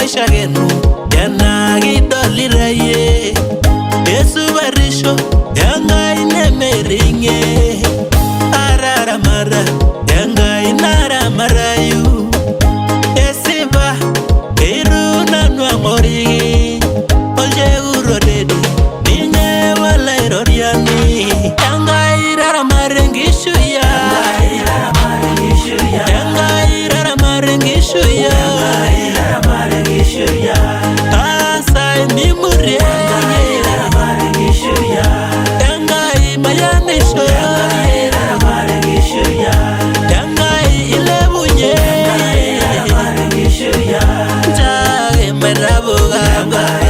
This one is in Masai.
Naishakenu enakidolita yie esupatisho Enkai nemeringe araramata Enkai naramatayu esipa eitu nanu ang'oriki olchekut otede ninye olairoriani Enkai taramata enkishui ai Enkai taramata enkishui ai Taasa enimutie Enkai mayanisho Enkai ilepunye nchaake maitapuka.